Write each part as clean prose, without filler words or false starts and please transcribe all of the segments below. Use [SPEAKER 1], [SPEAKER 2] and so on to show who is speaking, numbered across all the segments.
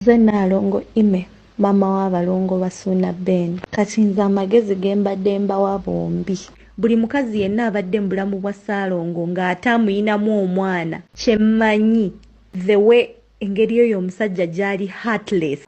[SPEAKER 1] Nze Nnaalongo Immy maama w'abalongo ba Ssuuna Ben. Kati nze amagezi ge mbadde mbawa bombi. Buli mukazi yenna abadde mu bulamu bwa Ssaalongo ng'ate amuyinamu omwana, kye mmanyi the way engeri oyo omusajja gy'ali heartless.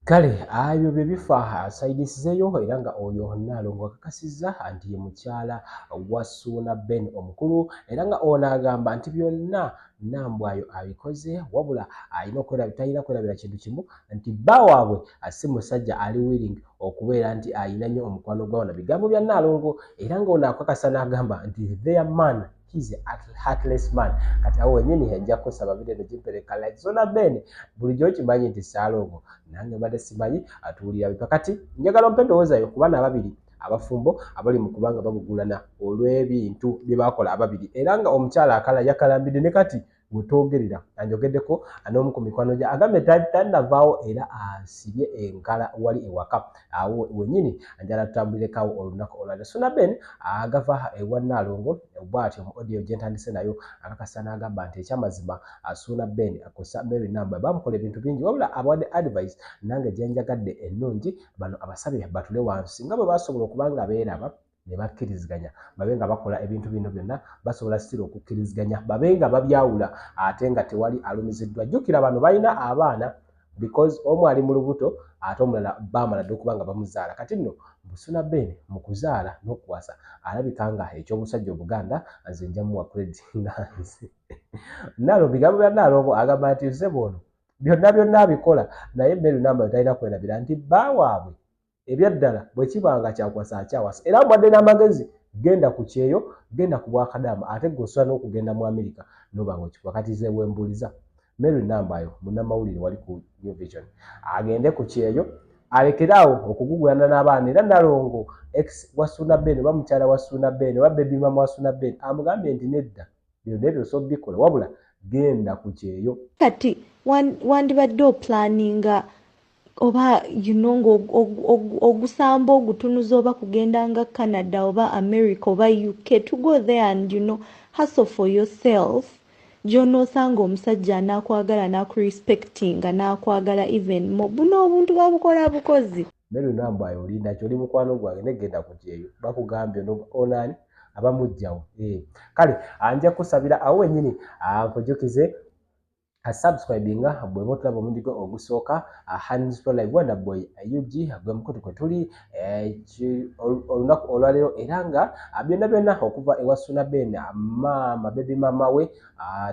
[SPEAKER 2] Kale ebyo bye bifa saidisizeeyo, era nga oyo Nnaalongo akakasizza nti ye mukyala wa Ssuuna Ben omukulu, era nga ono agamba nti byonna Nambwayo abikoze, wabula alina talina kwerabira kintu kimu nti bba waabwe si musajja ali willing okubeera nti ayina nnyo omukwano gw'abaana. Bigambo bya Nnaalongo, era nga ono akakasa n'agamba nti their man, he's a heartless man. Kati awo wennyini nja kusaba video eno gimpereka like. Ssuuna Ben bulijjo okimanyi nti Ssaalongo nange mbadde simanyi atuwulira bipa. Kati njagala ompe endowoozayo ku baana ababiri abafumbo abali mu kubanga babugulana olw'ebintu bye bakola ababiri, era nga omukyala akala yakalambidde ne kati wetwogerera anjogeddeko n'omu ku mikwano gye agambye tannavaawo era asibye enkala wali ewaka. Awo wennyini njala tutambulirekawo olunaku olwaliro. Ssuuna Ben agava ewa Nnaalongo bw'atyo mu audio gye ntandise nayo akakasa n'agamba nti ekyamazima Ssuuna Ben akosa Mary Nambwa bamukola ebintu bingi, wabula abawadde advice nange gye njagadde ennungi. Bano abasabye batule wansi nga bwe basobola okuba nga beeraba ne bakkiriziganya, babe nga bakola ebintu bino byonna, basobola still okukkiriziganya, babe nga babyawula ate nga tewali alumiziddwa. Jjukira bano balina abaana because omu ali mu lubuto ate omulala baamala dda okuba nga bamuzaala. Kati nno Ssuuna Ben mu kuzaala n'okuwasa alabika nga ekyobusajja Obuganda, nze nja muwa credit nga nze Nalo. Bigambo bya Nnaalongo, agamba nti ssebo ono byonna byonna abikola, naye Mary Nambwayo talina kwerabira nti bba waabwe ebyaddala bwe kiba nga kyakwasa akyawasa, era mbwadde n'amagezi, genda ku kyeyo, genda ku bwakadaama, ate gwe osobola n'okugenda mu Amerika noba nga okikuba. Kati ze wembuuliza, Mary Nambayo munnamawulire wali ku New Vision agende ku kyeyo alekeraawo okugugulana n'abaana, era Nalongo ex wa Ssuuna Ben oba mukyala wa Ssuuna Ben oba baby mama wa Ssuuna Ben amugambye nti nedda, byonna ebyo osobola bikola, wabula genda ku kyeyo.
[SPEAKER 1] Kati wandibadde oplaninga oba nga ogusamba ogutunuza oba kugenda nga Canada oba America oba UK, to go there and hustle for yourself, gy'onoosanga omusajja anaakwagala n'akurespectinga n'akwagala even more. Buno obuntu babukola bukozi.
[SPEAKER 2] Mary Nambwayo, olinda ki? Oli mukwano gwange, negenda ku kyeyo bakugambye onaani abamugjawo. Kale nja kusabira awo wennyini nkujukize subscribinga bweba otulaba omulundi gwe ogusooka. Hans Pro Live Wonder Boy UG gwe mukutu kwe tuli olunaku olwaleero, era nga byonna byonna okuva ewa Ssuuna Ben, maama baby mama we,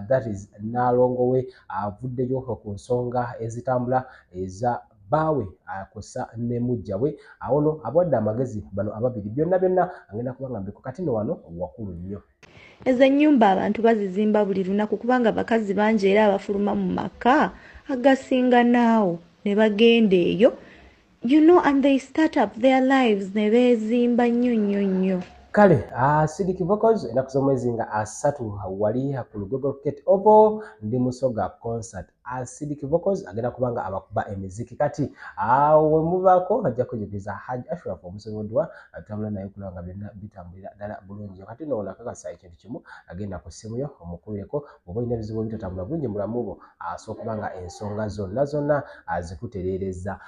[SPEAKER 2] that is Naalongo we, avuddeyo ku nsonga ezitambula eza bbaawe akosa ne muggya we. Awo no abawadde amagezi bano ababiri, byonna byonna agenda kuba nga mbiko. Kati no wano wakulu nnyo.
[SPEAKER 1] Ezo ennyumba abantu bazizimba buli lunaku, kubanga bakazi bangi era abafuluma mu maka agasinga naawo ne bagenda eyo and they start up their lives ne beezimba nnyo nnyo nnyo.
[SPEAKER 2] Kale Acidic Vocals ennaku z'omwezi nga 30 wali ku Lugogo Cricket Oval, ndi Musoga concert. Acidic Vocals agenda kuba nga abakuba emiziki. Kati awo we muvaako ajja kujukiza Haj Ashraf omusomi w'edduwa atambula naye okulaba nga byonna bitambulira ddala bulungi. Kati nno ono akakasa ekintu kimu, agenda ku ssimu yo omukubireko bw'oba olina ebizibu ebitatambula bulungi mu bulamu bwo, asobola okuba nga ensonga zonna zonna azikutereereza.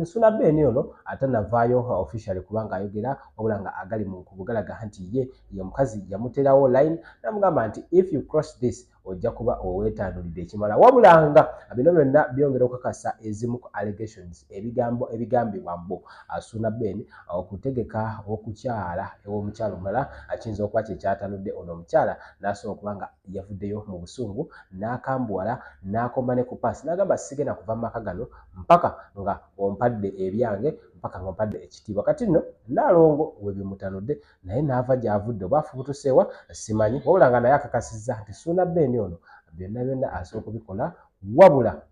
[SPEAKER 2] Ssuuna Ben ono atanavaayo officially kubanga ayogera, wabula nga agali mu kubugalaga nti ye ye mukazi yamuterawo line namugamba nti if you cross this ojja kuba oweetaanulidde ekimala. Wabula nga bino byonna byongera okukakasa ezimu ku allegations, ebigambo ebigambibwa mbu Ssuuna Ben okutegeka okukyala ew'omukyala omulala kiyinza okuba kye kyatanudde ono omukyala n'asobola okuba nga yavuddeyo mu busungu n'akambuwala n'akoma ne ku paasi n'agamba sigenda kuva mu maka gano mpaka nga ompadde ebyange, mpaka nga ompadde ekitiibwa. Kati nno Nnaalongo we bimutanudde naye n'ava gy'avudde oba afubutuseewa simanyi, wabula nga naye akakasizza nti Ssuuna Ben ono byonna byonna asobola okubikola, wabula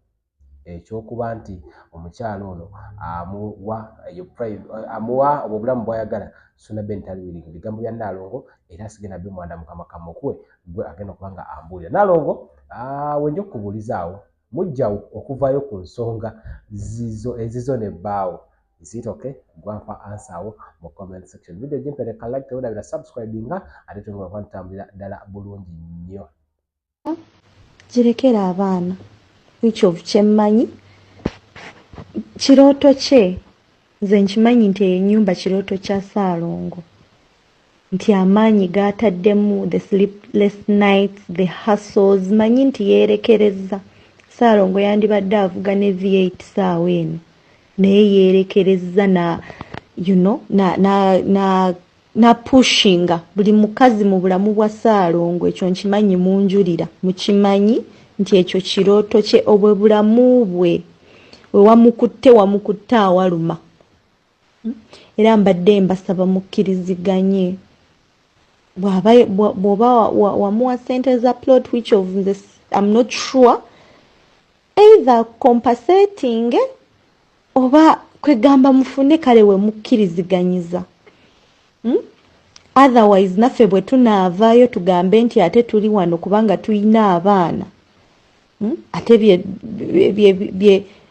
[SPEAKER 2] ekyokuba nti omukyala ono amuwa amuwa obwo obulamu bw'ayagala, Ssuuna Ben tali willing. Bigambo bya Nnaalongo era sigenda bimwanda mukama kamukuwe gwe agenda okuba nga ambuulira. Nnaalongo, wenja okukubuulizaawo mujjawo okuvaayo ku nsonga zizo ezizo nebbaawo, is it okay? Gwampa answer awo mu comment section. Video gimpereka like, tewulabira subscribinga, ate twongera okuba ntutambulira ddala bulungi nnyo.
[SPEAKER 1] Girekera abaana, which of kyemmanyi Kirooto kye, nze nkimanyi nti eyo ennyumba kirooto kya Ssaalongo, nti amaanyi g'ataddemu, the sleepless nights, the hustles, manyi nti yeerekerezza. Ssaalongo yandibadde avuga ne V8 ssaawa eno, naye yeerekerezza na you know na na na na pushinga buli mukazi mu bulamu bwa Ssaalongo. Ekyo nkimanyi, munjulira mukimanyi nti ekyo kirooto kye, obwe bulamu bwe. We wamukutte, wamukutte awaluma. Era mbadde mbasaba mukkiriziganye. Bw'oba wamuwa ssente za plot, which of nze I'm not sure, either compensating oba kwegamba mufune kale we mukkiriziganyiza. Otherwise naffe bwe tunaavaayo tugambe nti ate tuli wano kubanga tulina abaana, Ate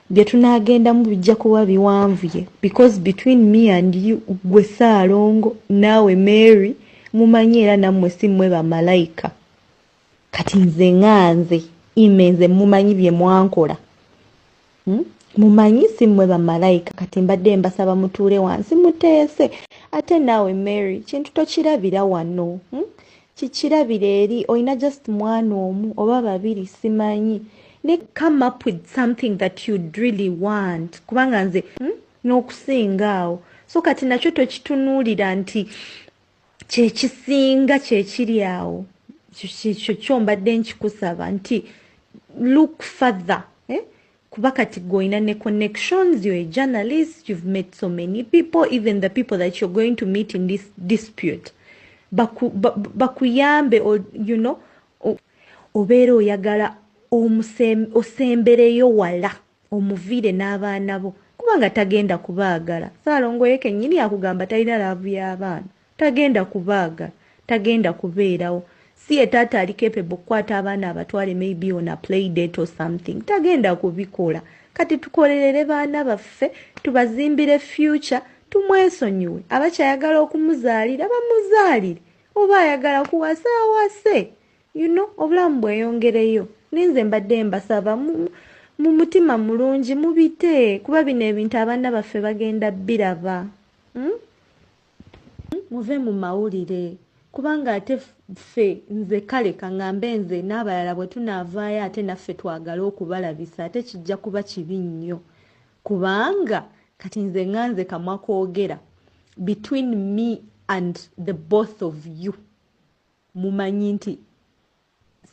[SPEAKER 1] bye tunaagendamu bijja kuba biwanvuye, because between me and you, gwe Ssaalongo naawe Mary, mumanyi era nammwe si mmwe bamalayika. Kati nze nga nze ime, nze mumanyi bye mwankola, Mumanyi si mmwe bamalayika. Kati mbadde mbasaba mutuule wansi muteese. Ate naawe Mary, kintu tokirabira wano, Kikirabira eri olina just mwana omu oba babiri, simanyi, ne come up with something that you'd really want, kubanga nze, N'okusinga awo. So kati nakyo tokitunuulira nti kyekisinga kyekiri awo. Kyo kyo mbadde nkikusaba nti look further, eh? Kuba kati gwe ne connections, you're a journalist, you've met so many people, even the people that you're going to meet in this dispute, bakuyambe or, you know, obeera oyagala osembereyo wala, omuviire n'abaana bo, kubanga tagenda kubaagala. Saalongo ye kennyini akugamba talina love y'abaana, tagenda kubaagala, tagenda kubeerawo. Si ye taata ali capable okukwata abaana abatwale maybe on a play date or something, tagenda kubikola. Kati tukolerere baana baffe, tubazimbire future, tumwesonyiwe. Abakyayagala okumuzaalira bamuzaalire, oba ayagala kuwasa awase, obulamu bweyongereyo. Ninze mbadde mbasaba mu mutima mulungi mubite, kuba bino ebintu abaana baffe bagenda biraba, Muve mu mawulire, kubanga ate ffe, nze kale kaŋŋambe nze n'abalala, bwe tunaavaayo ate naffe twagale okubalabisa, ate kijja kuba kibi nnyo, kubanga kati nze nga nze kamwa koogera between me and the both of you, mumanyi nti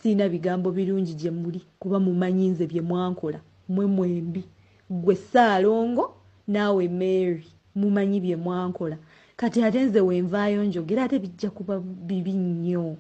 [SPEAKER 1] siina bigambo birungi gye muli, kuba mumanyi nze bye mwankola mmwe mwembi, gwe Ssaalongo naawe Mary, mumanyi bye mwankola. Kati ate nze wenvaayo njogera, ate bijja kuba bibi nnyo.